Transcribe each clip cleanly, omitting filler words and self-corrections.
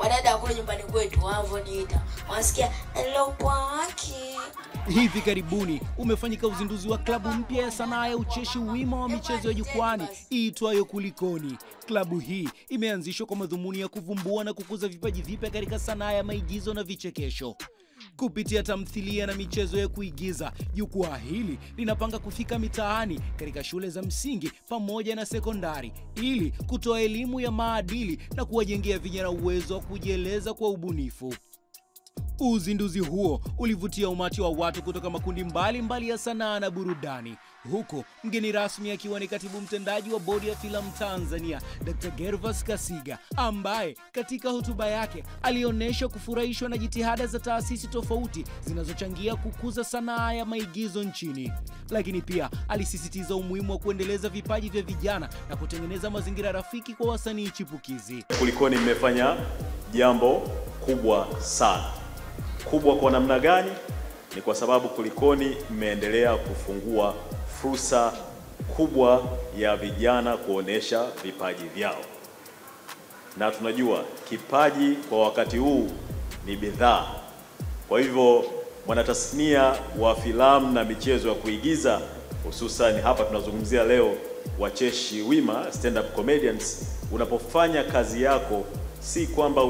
Wadada kule nyumbani kwetu wanavyoniita, wanasikia wake. Hivi karibuni umefanyika uzinduzi wa klabu mpya ya sanaa ya ucheshi wima wa michezo ya jukwaani iitwayo Kulikoni. Klabu hii imeanzishwa kwa madhumuni ya kuvumbua na kukuza vipaji vipya katika sanaa ya maigizo na vichekesho. Kupitia tamthilia na michezo ya kuigiza, jukwaa hili linapanga kufika mitaani katika shule za msingi pamoja na sekondari ili kutoa elimu ya maadili na kuwajengea vijana uwezo wa kujieleza kwa ubunifu. Uzinduzi huo ulivutia umati wa watu kutoka makundi mbalimbali ya sanaa na burudani, huku mgeni rasmi akiwa ni katibu mtendaji wa Bodi ya Filamu Tanzania, Dr. Gervas Kasiga, ambaye katika hotuba yake alionyesha kufurahishwa na jitihada za taasisi tofauti zinazochangia kukuza sanaa ya maigizo nchini. Lakini pia alisisitiza umuhimu wa kuendeleza vipaji vya vijana na kutengeneza mazingira rafiki kwa wasanii chipukizi. Kulikoni mmefanya jambo kubwa sana. Kubwa kwa namna gani? Ni kwa sababu Kulikoni mmeendelea kufungua fursa kubwa ya vijana kuonesha vipaji vyao. Na tunajua kipaji kwa wakati huu ni bidhaa. Kwa hivyo mwanatasnia wa filamu na michezo ya kuigiza, hususan hapa tunazungumzia leo wacheshi wima, stand up comedians, unapofanya kazi yako si kwamba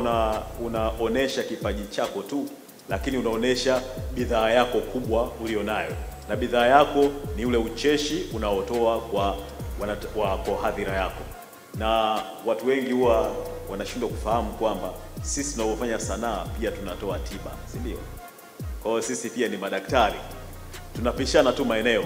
unaonesha kipaji chako tu, lakini unaonesha bidhaa yako kubwa ulionayo. Na bidhaa yako ni ule ucheshi unaotoa kwa hadhira yako. Na watu wengi huwa wanashindwa kufahamu kwamba sisi tunapofanya sanaa pia tunatoa tiba, si ndio? Kwa hiyo sisi pia ni madaktari. Tunapishana tu maeneo.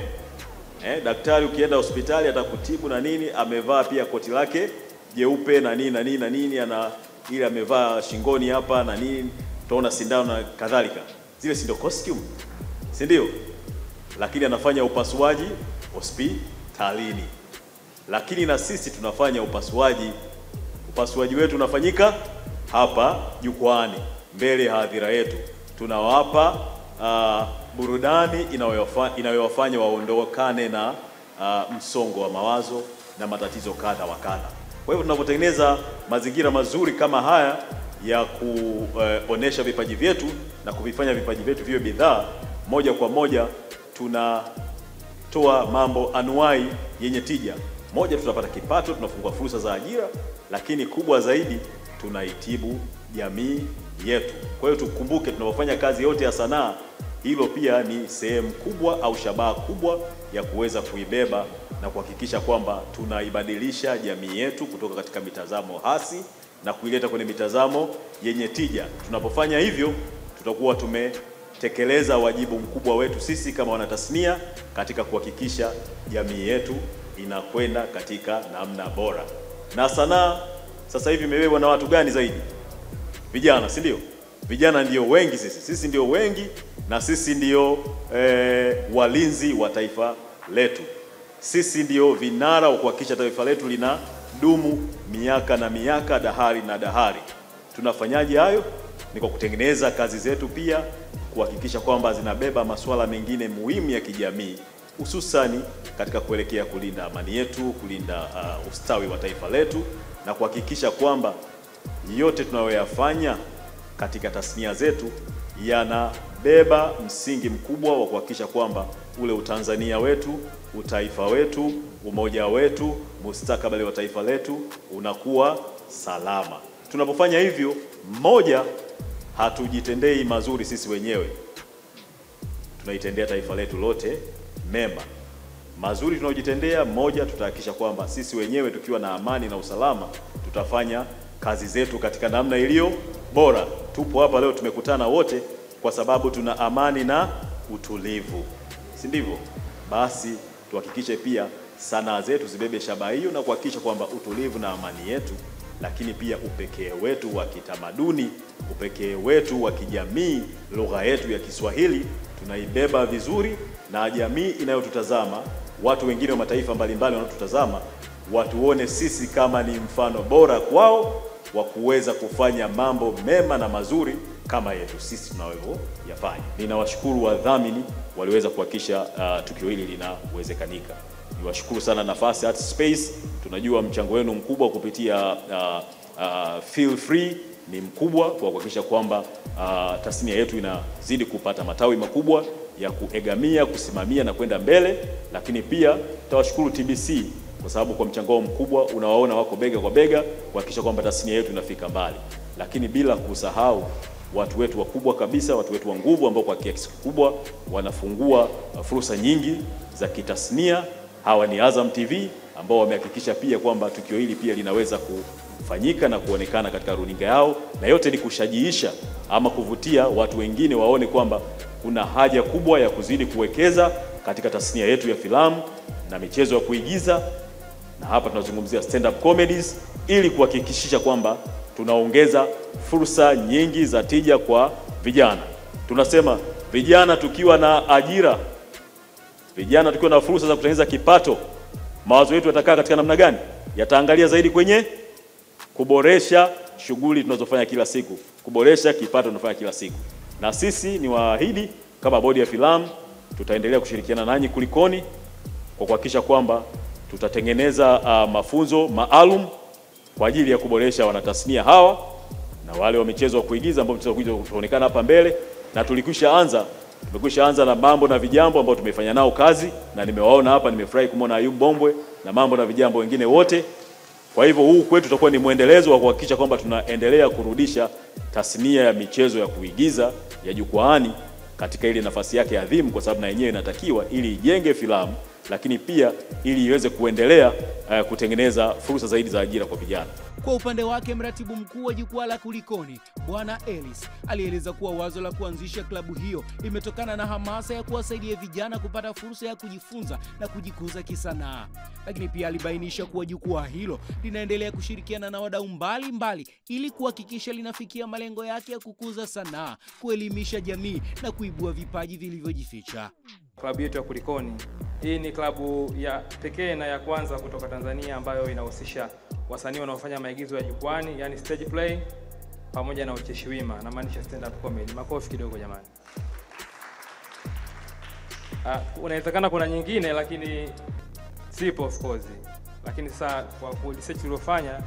Daktari ukienda hospitali atakutibu na nini, amevaa pia koti lake jeupe na nini na nini na nini, ana ile amevaa shingoni hapa na nini, utaona sindano na kadhalika. Zile si ndio costume, si ndio? Lakini anafanya upasuaji hospitalini. Lakini na sisi tunafanya upasuaji. Upasuaji wetu unafanyika hapa jukwaani mbele ya hadhira yetu. Tunawapa burudani inayowafanya waondokane na msongo wa mawazo na matatizo kadha wa kadha. Kwa hivyo tunapotengeneza mazingira mazuri kama haya ya kuonesha vipaji vyetu na kuvifanya vipaji vyetu viwe bidhaa, moja kwa moja tunatoa mambo anuai yenye tija. Moja, tutapata kipato, tunafungua fursa za ajira, lakini kubwa zaidi tunaitibu jamii yetu. Kwa hiyo tukumbuke tunapofanya kazi yote ya sanaa, hilo pia ni sehemu kubwa au shabaha kubwa ya kuweza kuibeba na kuhakikisha kwamba tunaibadilisha jamii yetu kutoka katika mitazamo hasi na kuileta kwenye mitazamo yenye tija. Tunapofanya hivyo tutakuwa tumetekeleza wajibu mkubwa wetu sisi kama wanatasnia katika kuhakikisha jamii yetu inakwenda katika namna bora. Na sanaa sasa hivi imebebwa na watu gani zaidi? Vijana, si ndio? Vijana ndio wengi sisi. Sisi ndio wengi na sisi ndio walinzi wa taifa letu. Sisi ndio vinara wa kuhakikisha taifa letu lina dumu miaka na miaka, dahari na dahari. Tunafanyaje hayo? Ni kwa kutengeneza kazi zetu pia kuhakikisha kwamba zinabeba masuala mengine muhimu ya kijamii, hususani katika kuelekea kulinda amani yetu, kulinda ustawi wa taifa letu, na kuhakikisha kwamba yote tunayoyafanya katika tasnia zetu yanabeba msingi mkubwa wa kuhakikisha kwamba ule utanzania wetu, utaifa wetu, umoja wetu, mustakabali wa taifa letu unakuwa salama. Tunapofanya hivyo, moja, hatujitendei mazuri sisi wenyewe, tunaitendea taifa letu lote mema. Mazuri tunayojitendea, moja, tutahakikisha kwamba sisi wenyewe tukiwa na amani na usalama tutafanya kazi zetu katika namna iliyo bora. Tupo hapa leo tumekutana wote kwa sababu tuna amani na utulivu, si ndivyo? Basi tuhakikishe pia sanaa zetu zibebe shabaha hiyo na kuhakikisha kwamba utulivu na amani yetu, lakini pia upekee wetu wa kitamaduni, upekee wetu wa kijamii, lugha yetu ya Kiswahili tunaibeba vizuri, na jamii inayotutazama, watu wengine wa mataifa mbalimbali wanaotutazama, watuone sisi kama ni mfano bora kwao wa kuweza kufanya mambo mema na mazuri kama yetu sisi tunavyoyafanya. Ninawashukuru wadhamini waliweza kuhakikisha tukio hili linawezekanika. Niwashukuru sana Nafasi Art Space, tunajua mchango wenu mkubwa kupitia Feel Free. ni mkubwa kwa kuhakikisha kwamba tasnia yetu inazidi kupata matawi makubwa ya kuegamia, kusimamia na kwenda mbele. Lakini pia tutawashukuru TBC kwa sababu kwa mchango mkubwa unawaona wako bega kwa bega kuhakikisha kwamba tasnia yetu inafika mbali. Lakini bila kusahau watu wetu wakubwa kabisa, watu wetu wa nguvu ambao kwa kiasi kikubwa wanafungua fursa nyingi za kitasnia. Hawa ni Azam TV ambao wamehakikisha pia kwamba tukio hili pia linaweza kufanyika na kuonekana katika runinga yao, na yote ni kushajiisha ama kuvutia watu wengine waone kwamba kuna haja kubwa ya kuzidi kuwekeza katika tasnia yetu ya filamu na michezo ya kuigiza, na hapa tunazungumzia stand up comedies, ili kuhakikisha kwamba tunaongeza fursa nyingi za tija kwa vijana. Tunasema vijana tukiwa na ajira, vijana tukiwa na fursa za kutengeneza kipato, mawazo yetu yatakaa katika namna gani? Yataangalia zaidi kwenye kuboresha shughuli tunazofanya kila siku, kuboresha kipato tunafanya kila siku. Na sisi ni waahidi kama bodi ya filamu tutaendelea kushirikiana nanyi Kulikoni kwa kuhakikisha kwamba tutatengeneza mafunzo maalum kwa ajili ya kuboresha wanatasnia hawa na wale wa michezo wa kuigiza ambao mchezo wa kuigiza utaonekana hapa mbele. Na tumekwisha anza na Mambo na Vijambo ambao tumefanya nao kazi, na nimewaona hapa, nimefurahi kumwona Ayub Bombwe na Mambo na Vijambo wengine wote. Kwa hivyo huu kwetu utakuwa ni mwendelezo wa kuhakikisha kwamba tunaendelea kurudisha tasnia ya michezo ya kuigiza ya jukwaani katika ile nafasi yake adhimu, kwa sababu na yenyewe inatakiwa ili ijenge filamu, lakini pia ili iweze kuendelea kutengeneza fursa zaidi za ajira kwa vijana. Kwa upande wake, mratibu mkuu wa jukwaa la Kulikoni Bwana Ellis alieleza kuwa wazo la kuanzisha klabu hiyo imetokana na hamasa ya kuwasaidia vijana kupata fursa ya kujifunza na kujikuza kisanaa. Lakini pia alibainisha kuwa jukwaa hilo linaendelea kushirikiana na wadau mbalimbali ili kuhakikisha linafikia malengo yake ya kukuza sanaa, kuelimisha jamii na kuibua vipaji vilivyojificha. Klabu yetu ya Kulikoni hii ni klabu ya pekee na ya kwanza kutoka Tanzania ambayo inahusisha wasanii wanaofanya maigizo ya jukwani, yani stage play, pamoja na ucheshi wima, na maanisha stand up comedy. Makofi kidogo jamani. Unawezekana kuna nyingine lakini sipo of course. Lakini sasa kwa research tuliofanya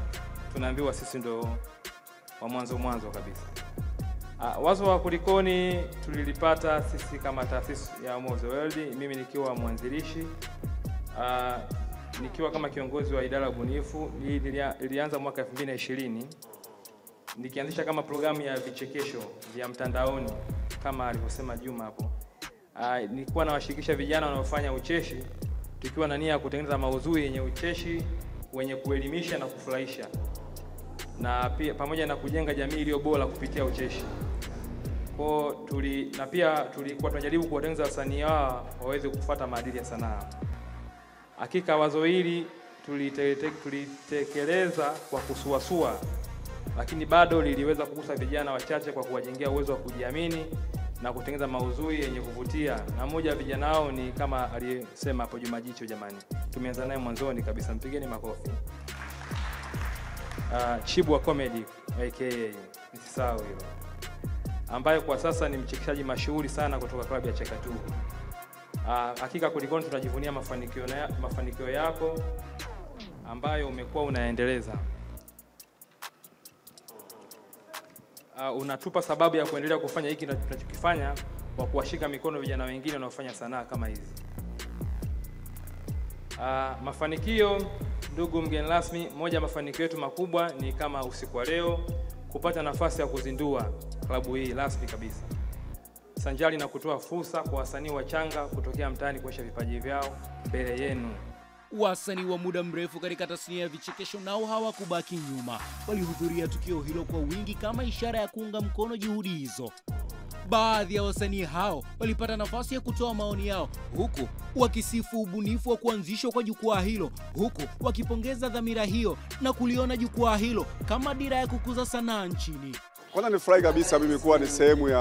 tunaambiwa sisi ndo wa mwanzo kabisa. Wazo wa Kulikoni tulilipata sisi kama taasisi ya Home of the World, mimi nikiwa mwanzilishi, nikiwa kama kiongozi wa idara ya ubunifu. Ilianza mwaka 2020 nikianzisha kama programu ya vichekesho vya mtandaoni kama alivyosema Juma hapo. Nilikuwa nawashirikisha vijana wanaofanya ucheshi, tukiwa na nia ya kutengeneza maudhui yenye ucheshi, wenye kuelimisha na kufurahisha, na pia pamoja na kujenga jamii iliyo bora kupitia ucheshi. Kwa na pia tulikuwa tunajaribu kuwatengeneza wasanii wao waweze kufuata maadili ya sanaa. Hakika wazo hili tulitekeleza kwa kusuasua, lakini bado liliweza kugusa vijana wachache kwa kuwajengea uwezo wa kujiamini na kutengeneza maudhui yenye kuvutia. Na mmoja wa vijana hao ni kama aliyesema hapo Juma Jicho, jamani. Tumeanza naye mwanzoni kabisa, mpigeni makofi. Chibwa Comedy aka nisisahau hilo, ambaye kwa sasa ni mchekeshaji mashuhuri sana kutoka klabu ya Cheka Tu. Hakika Kulikoni tunajivunia mafanikio yako ambayo umekuwa unaendeleza. Unatupa sababu ya kuendelea kufanya hiki tunachokifanya kwa kuwashika mikono vijana wengine wanaofanya sanaa kama hizi. Mafanikio, ndugu mgeni rasmi, moja ya mafanikio yetu makubwa ni kama usiku wa leo kupata nafasi ya kuzindua klabu hii rasmi kabisa, sanjari na kutoa fursa kwa wasanii wachanga kutokea mtaani kuonyesha vipaji vyao mbele yenu. Wasanii wa muda mrefu katika tasnia ya vichekesho nao hawakubaki nyuma. Walihudhuria tukio hilo kwa wingi kama ishara ya kuunga mkono juhudi hizo. Baadhi ya wasanii hao walipata nafasi ya kutoa maoni yao, huku wakisifu ubunifu wa kuanzishwa kwa jukwaa hilo, huku wakipongeza dhamira hiyo na kuliona jukwaa hilo kama dira ya kukuza sanaa nchini. Kwanza nifurahi kabisa mimi kuwa ni sehemu ya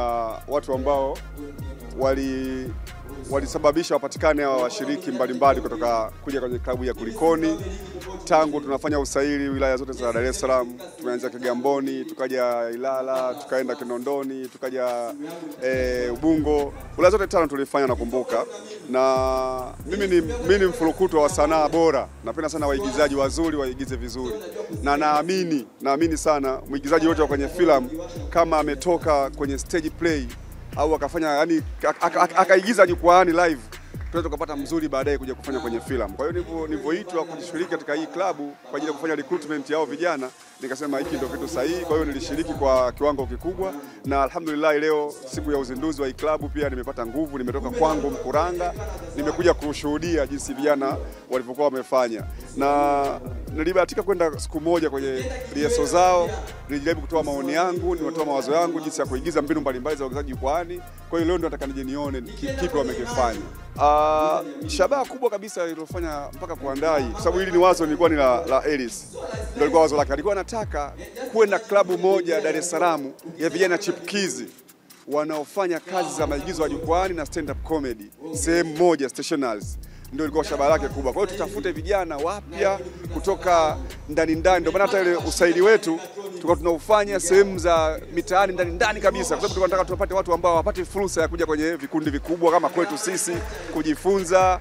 watu ambao walisababisha wapatikane hawa washiriki mbalimbali kutoka kuja kwenye klabu ya Kulikoni. Tangu tunafanya usaili wilaya zote za Dar es Salaam, tumeanza Kigamboni, tukaja Ilala, tukaenda Kinondoni, tukaja Ubungo. Wilaya zote 5 tulifanya, nakumbuka. Na mimi ni mfurukuto wa sanaa bora. Napenda sana waigizaji wazuri waigize vizuri. Na naamini sana mwigizaji wote wa kwenye filamu kama ametoka kwenye stage play au akafanya yani akaigiza jukwaani live, tunaweza kupata mzuri baadaye kuja kufanya kwenye filamu. Kwa hiyo nilivyoitwa kujishiriki katika hii klabu kwa ajili ya kufanya recruitment yao vijana, nikasema hiki ndio kitu sahihi. Kwa hiyo nilishiriki kwa kiwango kikubwa, na alhamdulillah leo siku ya uzinduzi wa hii klabu pia nimepata nguvu. Nimetoka kwangu Mkuranga, nimekuja kushuhudia jinsi vijana walivyokuwa wamefanya. Na nilibahatika kwenda siku moja kwenye rehearsal zao, nilijaribu kutoa maoni yangu, nimetoa mawazo yangu jinsi ya kuigiza mbinu mbalimbali za uigizaji jukwaani. Kwa hiyo leo ndio nataka nije nione kipi wamekifanya. Shabaha kubwa kabisa iliyofanya mpaka kuandaa, kwa sababu hili ni wazo lilikuwa ni la Ellis. Ndio ilikuwa wazo lake. Alikuwa anataka kuwe na klabu moja Dar es Salaam ya vijana chipukizi wanaofanya kazi za maigizo ya jukwaani na stand up comedy sehemu moja, stationals. Ndio ilikuwa shabaha lake kubwa. Kwa hiyo tutafute vijana wapya kutoka ndani ndani. Ndio maana hata ile usaili wetu tulikuwa tunaufanya sehemu za mitaani ndani ndani kabisa, kwa sababu tulikuwa tunataka tupate watu ambao wapate fursa ya kuja kwenye vikundi vikubwa kama kwetu sisi kujifunza.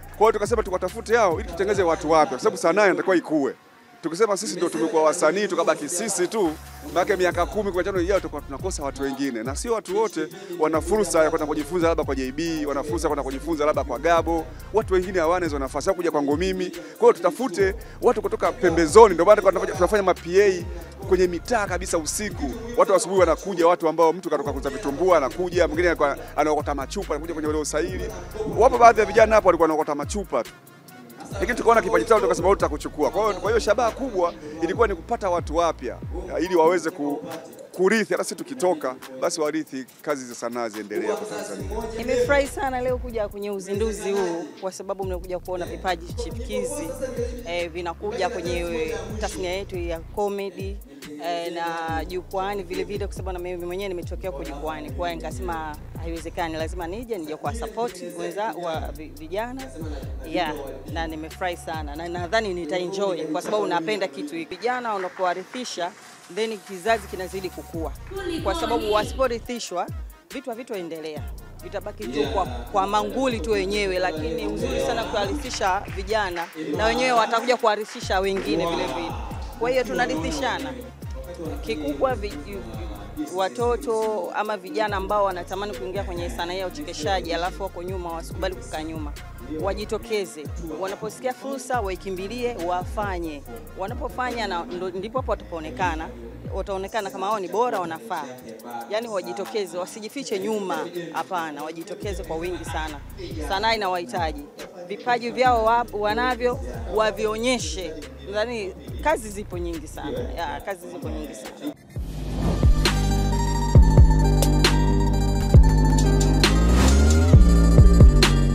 Kwa hiyo tukasema tukatafute hao ili tutengeze watu wapya, kwa sababu sanaa inatakiwa ikue. Tukisema sisi ndio tumekuwa wasanii tukabaki sisi tu, maana miaka 10 kwa 5 ijayo tutakuwa tunakosa watu wengine. Na sio watu wote wana fursa ya kwenda kujifunza labda kwa JB, wana fursa kwenda kujifunza labda kwa Gabo. Watu wengine hawana hizo nafasi kuja kwangu mimi. Kwa hiyo tutafute watu kutoka pembezoni. Ndio maana tunafanya ma PA kwenye mitaa kabisa usiku. Watu asubuhi wanakuja, watu ambao mtu katoka kuuza vitumbua anakuja, mwingine anaokota machupa anakuja kwenye ule usaili. Wapo baadhi ya vijana hapo walikuwa wanaokota machupa tu. Lakini tukaona kipaji chao tukasema tutakuchukua. Kwa hiyo shabaha kubwa ilikuwa ni kupata watu wapya ili waweze kurithi, hata sisi tukitoka basi warithi kazi za sanaa ziendelee hapa Tanzania. Nimefurahi sana leo kuja kwenye uzinduzi huu kwa sababu mnakuja kuona vipaji chipukizi vinakuja kwenye tasnia yetu ya comedy na jukwaani vile vile, kwa sababu na mimi mwenyewe nimetokea kwa jukwaani. Kwa hiyo nikasema haiwezekani, lazima nije kwa support wenza wa vijana. Na nimefurahi sana na nadhani nitaenjoy kwa sababu napenda kitu hiki. Vijana wanapoarithisha then kizazi kinazidi kukua, kwa sababu wasiporithishwa vitu havitoendelea, vitabaki tu kwa manguli tu wenyewe. Lakini uzuri sana kuarithisha vijana na wenyewe watakuja kuarithisha wengine vile vile. Kwa hiyo tunarithishana. Kikubwa watoto ama vijana ambao wanatamani kuingia kwenye sanaa ya uchekeshaji alafu wako nyuma, wasikubali kukaa nyuma. Wajitokeze, wanaposikia fursa waikimbilie, wafanye. Wanapofanya na ndipo hapo wataonekana, wataonekana kama wao ni bora, wanafaa. Yaani wajitokeze, wasijifiche nyuma, hapana, wajitokeze kwa wingi sana. Sanaa inawahitaji. Vipaji vyao wanavyo, wavionyeshe. Nadhani kazi zipo nyingi sana. Kazi zipo nyingi sana.